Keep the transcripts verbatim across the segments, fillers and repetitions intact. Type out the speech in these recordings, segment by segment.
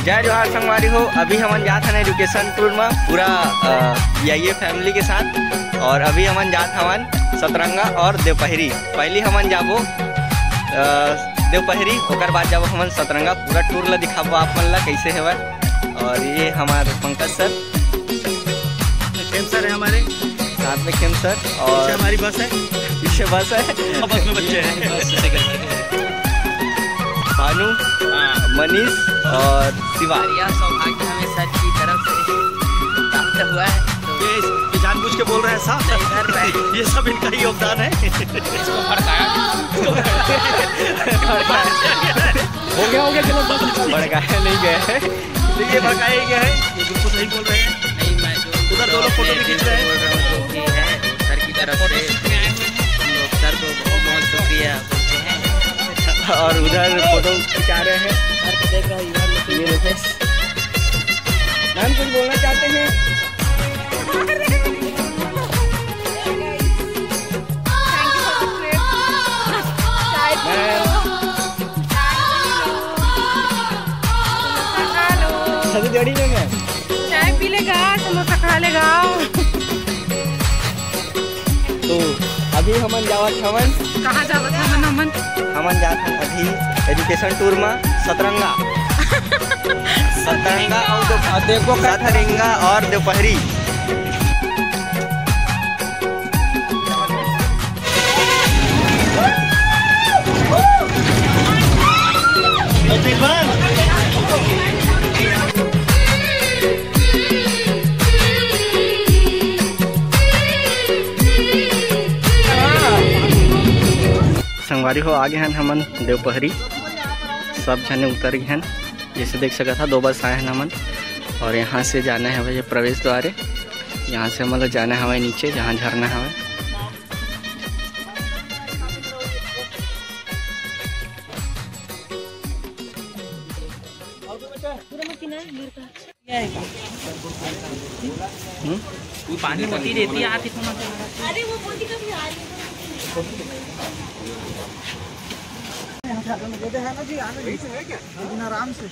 जय जोहार संगवारी हो, अभी हमन जात हन एजुकेशन टूर में पूरा, अ, V I A family के साथ। और अभी हमन जात हवन सतरंगा और देवपहरी। पहली हमन जाबो, अ, देवपहरी, ओकर बाद जाबो हमन सतरंगा। पूरा टूर ला दिखाबो आप मन ला कैसे हेवय। और ये हमारे पंकज सर। खेम सर है हमारे। साथ में खेम सर और पीछे हमारी बस है। पीछे बस है। बस में बच्चे हैं। बस इसे कहते हैं। भानु, हाँ। मनीष और शिवा। और यह सौभाग्य हमें सर की तरफ से प्राप्त हुआ है। तो ये, ये जानबूझ के बोल रहे हैं साहब। नहीं, घर पे। ये सब इनका ही योगदान है। इसको भड़काया। हो गया, हो गया, चलो, बस, चलो। भड़काया नहीं गया है। तो ये भड़काया ही गया है, ये बिल्कुल सही बोल रहे हैं। नहीं, मैं जो उधर दो लोग फोटो भी खींच रहे हैं। बोल रहा हूँ, जो भी है, सर की तरफ से हम लोग सर को बहुत बहुत शुक्रिया बोलते हैं। और उधर फोटो खिंचा रहे हैं। सर को देख रहा हूँ, you are looking ये देखो। मैम, कुछ बोलना चाहते हैं? मैम। छत्तीसगढ़ी में मैम। चाय पी लेगा, समोसा खा लेगा। तो अभी हमन जावत हवन। कहाँ जावत हवन हमन? हमन जात हन अभी एजुकेशन टूर में सतरंगा। सतरंगा और दो-, और देखो का सतरंगा और दोपहरी। संगवारी हो, आगे हन हमन देवपहरी, सब झने उतर गए हन। जैसे देख सकत हा, दो बस आए हन हमन और यहाँ से जाना है भाई प्रवेश द्वारे। यहाँ से हमन ला जाना हवय नीचे, जहाँ झरना हवय। हम्म? वो पानी होती रहती है, आती कौन आती है? अरे वो बोलती कभी आ रही है। आराम से।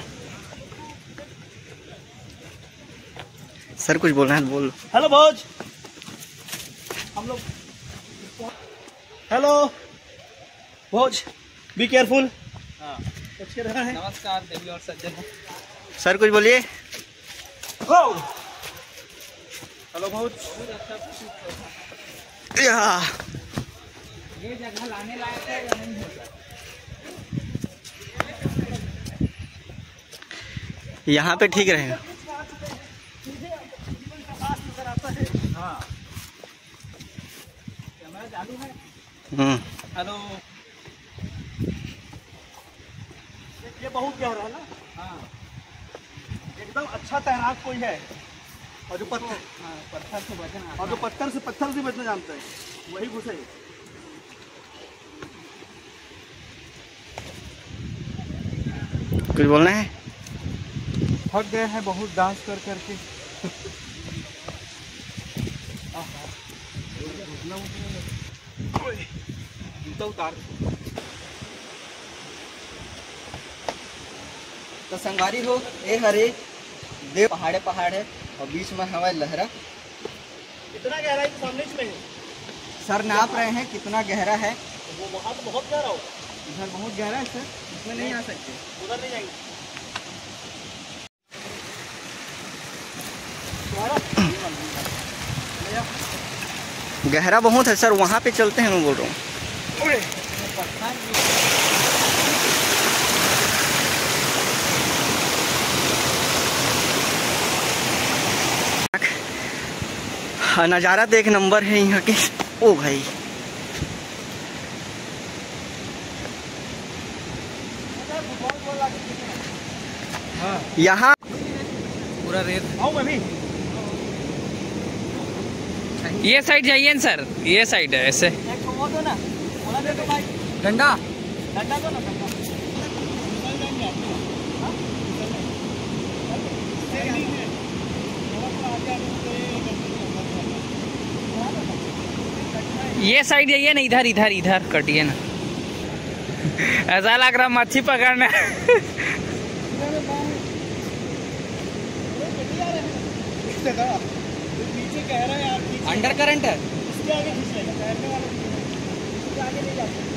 सर, कुछ बोलना है तो बोल। हेलो भोज, हम लोग, हेलो भोज, बी केयरफुल। हाँ। अच्छे रहा है। नमस्कार देवी और सज्जनों। सर, कुछ बोलिए। हेलो भोज। या। ये जगह लाने लायक है या नहीं है सर? यहाँ पे ठीक रहेगा। हाँ। कैमरा चालू है? हम्म। हेलो। ये बहुत गहरा है ना? हाँ। एकदम अच्छा तैराक कोई है और जो पत्थर, हाँ, पत्थर से बचना आता है। और जो पत्थर से, पत्थर से बचना जानता है, वही घुसे। कुछ बोलना है? थक गए हैं बहुत डांस कर करके। आहा। जूता उतार। तो संगवारी हो, ए हरे देव पहाड़े पहाड़ है और बीच में हवय लहरा। इतना गहराई तो सामने से नहीं। सर नाप रहे हैं कितना गहरा है। वो वहाँ तो बहुत गहरा होगा। इधर बहुत गहरा है सर, इसमें नहीं आ सकते। उधर नहीं जाएंगे। गहरा बहुत है सर, वहाँ पे चलते हैं, मैं बोल रहा हूँ। हाँ, नज़ारा तो एक नंबर है यहाँ के। ओ भाई, हाँ। यहाँ पूरा रेत। आओ मैं भी। ये साइड जाइए ना सर, ये साइड है ऐसे। डंडा। डंडा दो ना, डंडा। ये साइड जाइए ना, इधर, इधर, इधर कटिए ना। ऐसा लग रहा मच्छी पकड़ना। नीचे कह रहा है यार, खींच अंडर करंट है। इसके आगे खींच लेगा, तैरने वाला भी है। इसके आगे नहीं जा सकते।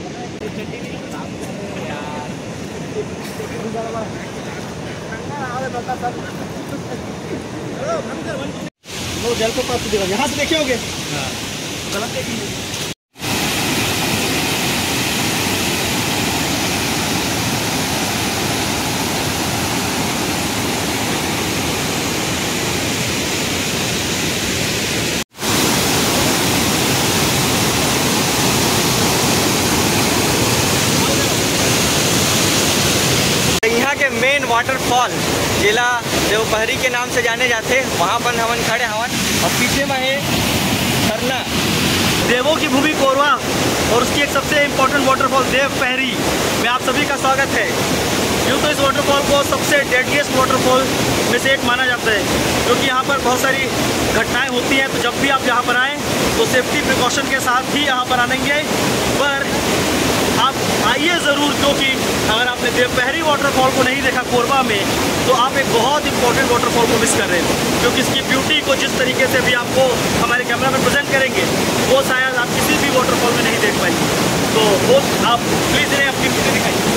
लो, जलप्रपात की जगह यहाँ से देखे होगे। गलत देखिए। यहाँ के मेन वाटरफॉल, जिला देवपहरी के नाम से जाने जाते, वहाँ पर हमन खड़े हवन और पीछे में है झरना। देवों की भूमि कोरवा और उसकी एक सबसे इम्पोर्टेंट वाटरफॉल देव पहरी में आप सभी का स्वागत है। यूँ तो इस वाटरफॉल को सबसे डेडलीस्ट वाटरफॉल में से एक माना जाता है, क्योंकि यहाँ पर बहुत सारी घटनाएं होती हैं। तो जब भी आप यहाँ पर आएँ तो सेफ्टी प्रिकॉशन के साथ ही यहाँ पर आएंगे, पर आप आइए ज़रूर, क्योंकि अगर आपने देवपहरी वाटरफॉल को नहीं देखा कोरबा में, तो आप एक बहुत इंपॉर्टेंट वाटरफॉल को मिस कर रहे हैं, क्योंकि इसकी ब्यूटी को जिस तरीके से भी आपको हमारे कैमरा में प्रेजेंट करेंगे, वो शायद आप किसी भी वाटरफॉल में नहीं देख पाएंगे। तो वो आप प्लीज़ इन्हें अपनी ब्यूटी दिखाइए।